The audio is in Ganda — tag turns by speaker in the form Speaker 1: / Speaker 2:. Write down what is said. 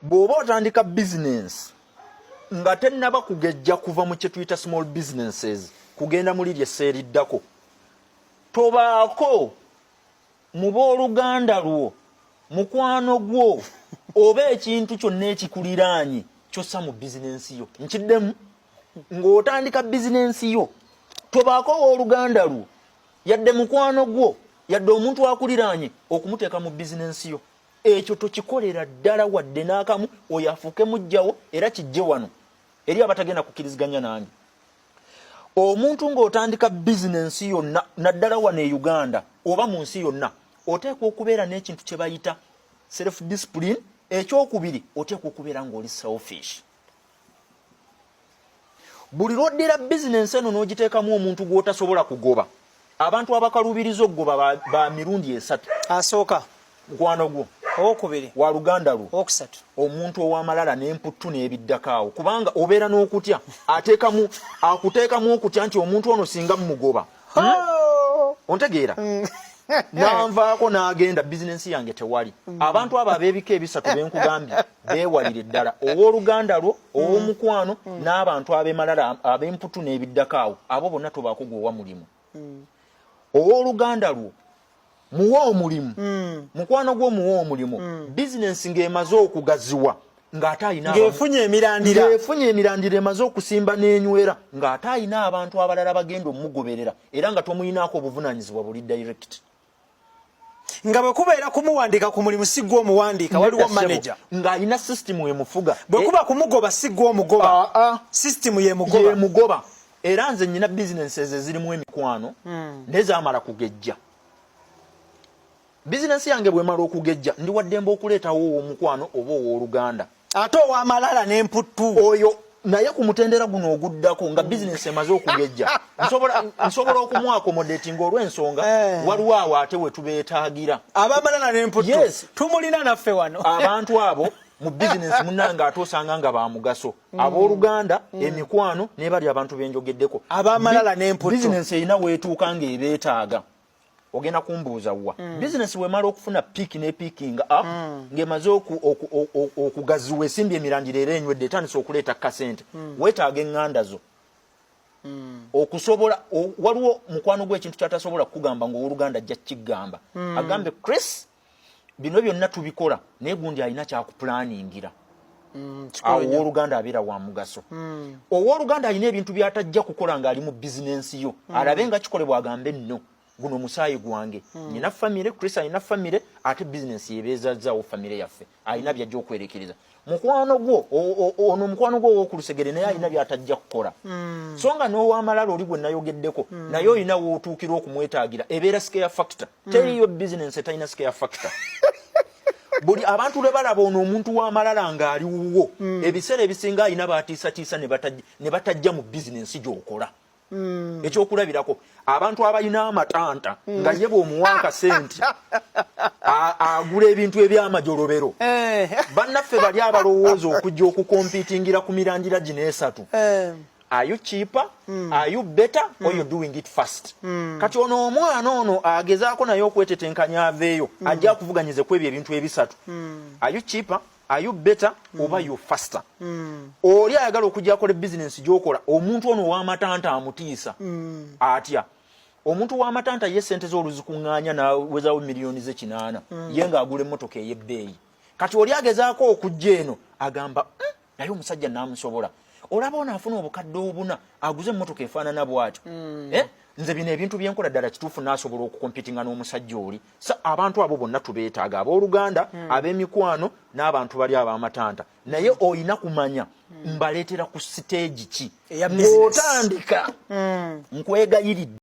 Speaker 1: Bw'oba otandika bizinensi nga tennaba kugejja kuva mu kye tuyita small businesses kugenda mu liri essa eriddako, tobaako mu booluganda lwo, mukwano gwo, oba ekintu kyonna ekikuliraanye kyossa mu bizinensi yo. Nkiddemu, ng'otandika bizinensi yo, tobaako owooluganda lwo, yadde mukwano gwo, yadde omuntu akuliraanye, okumuteeka mu bizinensi yo. Ekyo tokikolera ddala wadde n'akamu. Oyo afuuke mujjawo. Era kijje wano eri abatagenda kukkiriziganya nange. Omuntu ng'otandika bizinensi yonna, naddala wano e Uganda oba mu nsi yonna, oteekwa okubeera n'ekintu kye bayita self discipline. Ekyokubiri, oteekwa okubeera ng'oli selfish. Buli lwoddira bizinensi eno n'ogiteekamu omuntu gw'otasobola kugoba, abantu abakalubiriza okugoba ba mirundi esatu.
Speaker 2: Asooka?
Speaker 1: Mukwano gwo.
Speaker 2: Owokubiri?
Speaker 1: Wa luganda lwo.
Speaker 2: Owokusatu?
Speaker 1: Omuntu ow'amalala n'emputtu n'ebiddako awo, kubanga obeera n'okutya, ateekamu, akuteekamu okutya nti omuntu ono singa mmugoba, Ontegeera, nanvaako n'agenda, bizinensi yange tewali. Abantu abo ab'ebika ebisatu benkugambye beewalire ddala: owooluganda lwo, ow'omukwano, n'abantu ab'emalala, ab'emputu n'ebiddako awo. Abo bonna tobaako gweowa mulimu. Owooluganda lwo muwe omulimu, mukwano gwo muwe omulimu bizinensi ng'emaze okugaziwa, ng'ate alina
Speaker 2: ng'efunye emirandira.
Speaker 1: Ng'efunye emirandira, emaze okusimba n'enywera, ng'ate alina abantu abalala bagenda omugoberera, era nga tomuyinaako obuvunaanyizibwa buli direct.
Speaker 2: Nga bwe kubeera kumuwandiika ku mulimu, si gwe omuwandiika, waliwo manager.
Speaker 1: Ng'alina system emufuga.
Speaker 2: Bwe kuba kumugoba, si gwe omugoba.
Speaker 1: Ah, ah.
Speaker 2: System yemugoba.
Speaker 1: Yemugoba. Era nze nyina businesses ezirimu emikwano, naye zaamala kugejja. Bizinensi yange bwemala okugejja, ndi waddembe okuleetawo ow'omukwano oba owooluganda.
Speaker 2: Ate ow'amalala n'emputtu?
Speaker 1: Oyo naye ku mutendera guno oguddako, nga bizinensi emaze okugejja, nsobola okumuaccommodatinga olw'ensonga waliwo awo ate we tubeetaagira.
Speaker 2: Abamalala n'emputtu?
Speaker 1: Yes.
Speaker 2: Tumulina naffe wano.
Speaker 1: Abantu abo mu bizinensi munange ate osanga nga ba mugaso. Abooluganda, emikwano, nebali abantu benjogeddeko.
Speaker 2: Abamalala n'emputtu.
Speaker 1: Bizinensi erina weetuuka ng'ebeetaaga. Ogenda kumbuuza wa? Bizinensi wemala okufuna peak ne picking up, ng'emaze okugaziwa, esimbye emirandira era enywedde, etandise okuleeta kasente, weetaaga eŋŋanda zo okusobola waliwo mukwano gw'ekintu kyatasobola kukugamba, ng'owooluganda ajja kukigamba, agambe, "Chris, bino byonna tubikola, naye gundi alina kyakupulaningira." Awo owooluganda abeera wa mugaso. Owooluganda alina ebintu by'atajja kukola ng'ali mu bizinensi yo, alabe nga kikolebwa, agambe, "Nno guno musaayi gwange, nina famire, Chris alina famire, ate bizinensi yebeezazaawo famire yaffe." Alina byajja okwerekereza. Mukwano gwo ono, mukwano gwo ow'okulusegere, naye alina by'atajja kukola. So nga n'ow'amalala oli gwe nayogeddeko, naye olina w'otuukira okumwetaagira, ebeera scare factor. Teriyo bizinensi etalina scare factor. Buli abantu lwe balaba ono omuntu w'amalala ng'ali wuwo, ebiseera ebisinga alina batiisatiisa ne batajja mu bizinensi gy'okola. Ekyokulabirako, abantu abalina amatanta, nga ye bw'omuwa akasente agula ebintu ebyamajolobero. Bannaffe bali abalowooza okujja okucompetingira ku mirandira gino esatu: are you cheaper, are you better, or you doing it fast? Kati ono omwana ono agezaako naye okwetetenkanya aveeyo, ajja akuvuganyize ku ebyo ebintu ebisatu: are you cheaper, are you better, oba you faster? Oli ayagala okujja akola bizinensi gyokola, omuntu ono ow'amatanta amutiisa atya. Omuntu w'amatanta ye sente z'oluzikuŋŋaanya n'awezawo miliyoni ze 8, ye ng'agula emmotoka ey'ebbeeyi. Kati oli agezaako okujja eno agamba, naye omusajja naamusobola, olaba ono afuna obukadde 400 aguze emmotoka efaanana bw'atyo. Eh? Nze bino ebintu byenkola ddala kituufu naasobola okucompetinga n'omusajja oli?" Sa abantu abo bonna tubeetaaga: abooluganda, ab'emikwano, n'abantu bali ab'amatanta. Naye olina kumanya mbaleetera ku stage ki
Speaker 2: Eya business.
Speaker 1: ng'otandika. Nkwegayiridde.